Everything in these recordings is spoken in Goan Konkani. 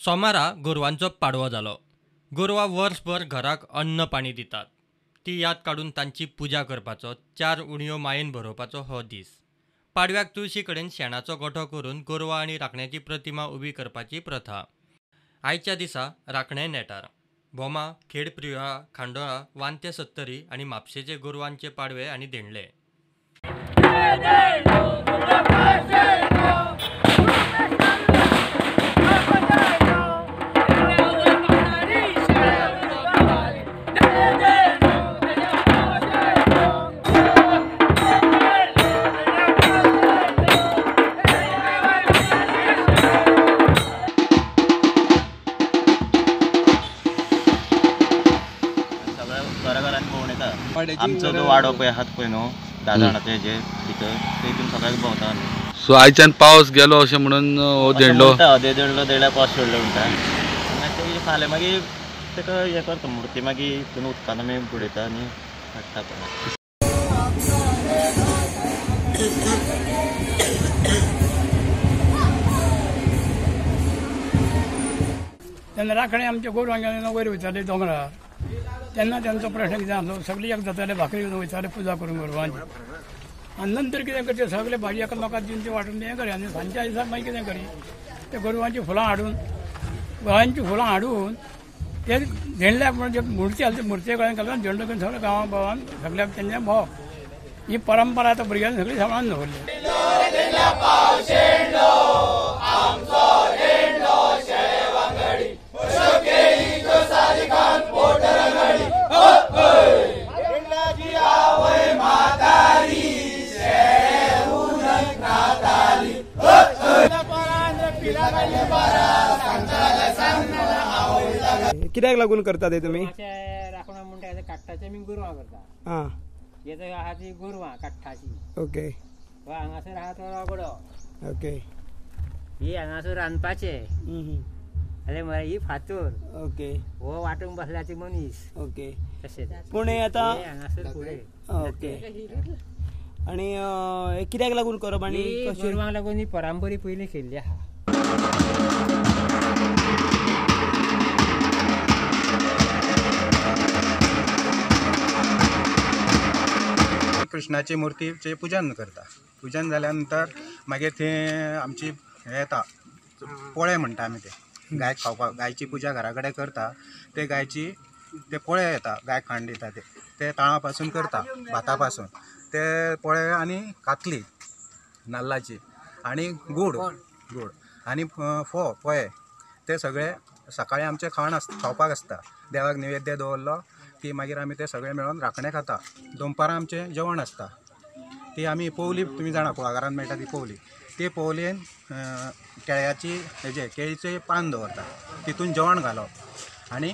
सोमारा गोरवांचो पाडवो जालो. गोरवां वर्सभर घराक अन्न पाणी दितात. ती याद काडून तांची पुजा करपाचो, चार उणयो मायेन भरोवपाचो हो दीस. पाडव्याक तुळशी कडेन शेणाचो गोठो करून गोरवां आनी राखण्याची प्रतिमा उबी करपाची प्रथा. आयच्या दिसा राखणे नेटार भोमा, खेड प्रियोळा, खांडोळा, वांते सत्तरी आनी म्हापशेचे गोरवांचे पाडवे आनी धेंडले. आमचो जो वाडो पळय आहात पळय न्हू 10 जाणांचे हेजे भितर ते सगळ्याक भोंवता आमी. सो आयच्यान पावस गेलो अशें म्हणून हो देंडलो देंडलो देंडल्या पावस सोडलो म्हणटा. मागीर फाल्यां मागीर ताका हें करता, मुर्ती मागीर तितून उदकान आमी बुडयता आनी हाडटा परत. तेन्ना राखणे आमच्या गोरवांक गेले वयर वयताले दोंगरार, तेन्ना तेंचो प्रश्न कितें आसलो, सगळे एक जाताले भाकरी घेवन वयताले पुजा करून गोरवांची. आनी नंतर कितें करचें, सगळे भाजी एकामेकाक दिवन ते वांटून हें करी. आनी सांजच्या दिसा मागीर कितें करी, ते गोरवांची फुलां हाडून, गोरवांची फुलां हाडून ते धेंडल्याक म्हणजे मुर्ती आसली, मुर्ती कडेन घालून धेंडलो करून सगळ्या गांवा गांवान सगळ्याक तेंचें भोंवप. ही परंपरा आतां भुरग्यांनी सगळी सांबाळून दवरली. कित्याक लागून करता ते तुमी? राखणो म्हणटा काट्टाचे आमी गोरवां करता. आं, हे आहा ती गोरवां काट्टाची. ओके. हांगासर आहा तो रगडो. ओके. ही हांगासर रांदपाचे. अरे मरे ही फातोर. ओके. हो वाटूंक बसला ती मनीस. ओके. तशें पूण हे आतां हांगासर फुडें. ओके. आनी कित्याक लागून करप आनी गोरवांक लागून ही परंपरा पयलीं केल्ली आहा. कृष्णाची मूर्तीचे पूजन करता. पूजन जाल्या नंतर मागीर थंय आमची हें येता, पोळे म्हणटा आमी ते गायक खावपाक, गायची पुजा घरा कडेन करता. ते गायची ते पोळे येता, गायक खाण दिता ते, ते ताळा पासून करता, भाता पासून ते पोळे आनी कातली नाल्लाची आनी गोड गोड आनी फोव पोळे ते सगळे सकाळी आमचें खाण आसता, खावपाक आसता. देवाक नैवेद्य दवरलो की मागीर आमी ते सगळे मेळोन राखणे खाता. दनपारां आमचें जेवण आसता, ती आमी पोवली, तुमी जाणा कुळागरांत मेळटा ती पोवली, ती पोवलेन केळ्याची हेजे केळीचें पान दवरता, तितून जेवण घालप आनी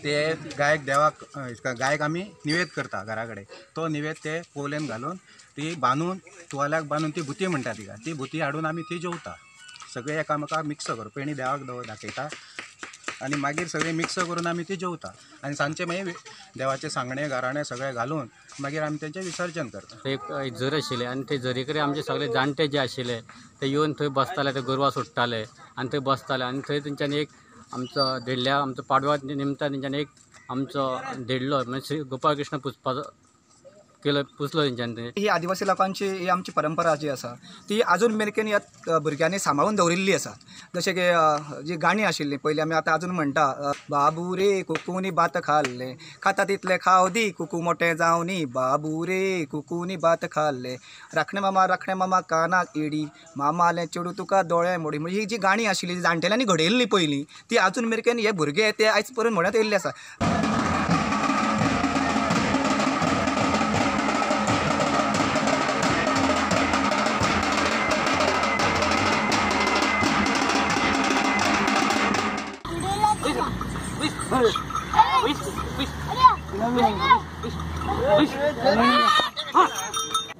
ते गायक देवाक गायक आमी निवेद करता घरा कडेन. तो निवेद ते पोवलेन घालून ती बांदून तुवाल्याक बांदून ती भुती म्हणटा तिका, ती भुती हाडून आमी ती जेवता. सगळे एकामेकाक मिक्स करून पेणी देवाक दाखयता आनी मागीर सगळें मिक्स करून आमी ती जेवता. आनी सांजचें मागीर देवाचें सांगणें गाराणें सगळें घालून मागीर आमी तेंचें विसर्जन करता. एक झर आशिल्लें आनी ते झरी कडेन आमचे सगळे जाणटे जे आशिल्ले ते येवन थंय बसताले, ते गोरवां सोडटाले आनी थंय बसताले. आनी थंय तेंच्यांनी एक आमचो धेडल्या आमचो पाडवा निमतान तेंच्यांनी एक आमचो धेडलो म्हणजे श्री गोपाळ कृष्ण पुजपाचो केलो, पुजलो तेंच्यांनी. ही आदिवासी लोकांची ही आमची परंपरा जी आसा ती आजून मेरेन ह्या भुरग्यांनी सांबाळून दवरिल्ली आसा. जशें की जी गाणी आशिल्ली पयलीं आमी आतां आजून म्हणटा, बाबू रे कुकूनी भात खाल्ले, खाता तितले खाव दी कुकू मोठे जावनी, बाबू रे कुकूनी भात खाल्ले, राखणे मामा राखणे मामा कानाक इडी, मामालें चेडूं तुका दोळे मोडी. म्हणजे ही जी गाणी आशिल्ली जाणटेल्यांनी घडयल्ली पयलीं ती आजून मेरेन हे भुरगे ते आयज पर्यंत म्हणत येयल्ले आसा.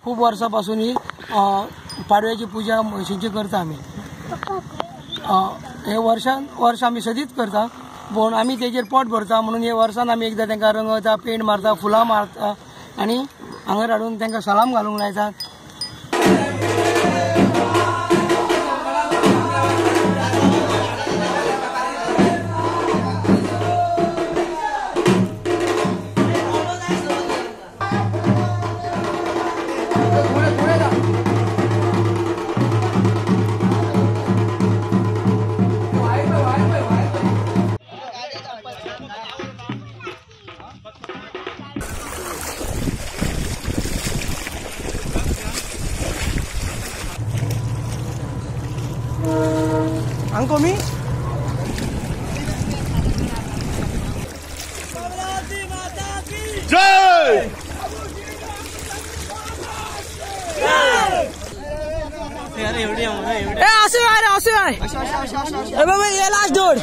खूप वर्सापासून ही पाडव्याची पूजा म्हशींची करता आमी. हे वर्सान वर्स आमी सदींच करता, पूण आमी तेजेर पोट भरता म्हणून हे वर्सान आमी एकदां तांकां रंगयता, पेंट मारता, फुलां मारता आनी हांगा हाडून तांकां सलाम घालूंक लायतात. हांगा कमी जय. ए असे आहे असे आहे बाबा ये लास्ट जोड.